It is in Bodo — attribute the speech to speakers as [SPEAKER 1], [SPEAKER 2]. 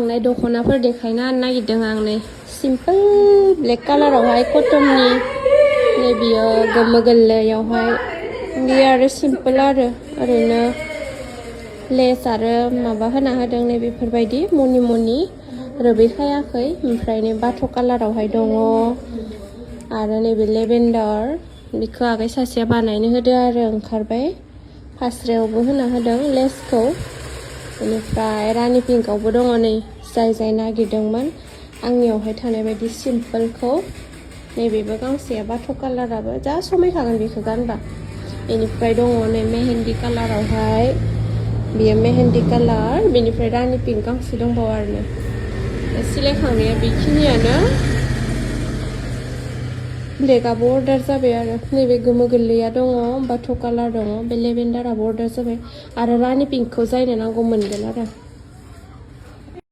[SPEAKER 1] नै दख'नाफोर देखायनो नागिरदों आं नै सिम्पोल ब्लेक कालारावहाय कटननि नै बियो गोमो गोरलैयावहाय बियो आरो सिम्पोल आरो ओरैनो लेस आरो माबा होना होदों नै बेफोरबायदि मनि रोबै खायाखै ओमफ्राय नै बाथ' कालारावहाय दङ आरो नैबे लेभेन्डार बेखौ आगै सासेया बानायनो होदो आरो ओंखारबाय फास्रायावबो होना होदों लेसखौ बेनिफ्राय रानि पिंकआवबो दङ नै जाय नागिरदोंमोन आंनियावहाय थानाय बायदि सिम्पोलखौ नैबेबो गांसेया बाथ' कालाराबो जा समायखागोन बेखौ गानबा बेनिफ्राय दङ नै मेहेन्दी कालारावहाय बियो मेहेन्दी कालार बेनिफ्राय रानि पिंक गांसे दंबावो आरो सिलायखांनाया बेखिनियानो ब्लेकआबो अर्डार जाबाय आरो नैबे गोमो गोरलैया दङ बाथ' कालार दङ बे लेभेन्डाराबो अर्डार जाबाय आरो रानि पिंकखौ जायनो नांगौ मोनगोन आरो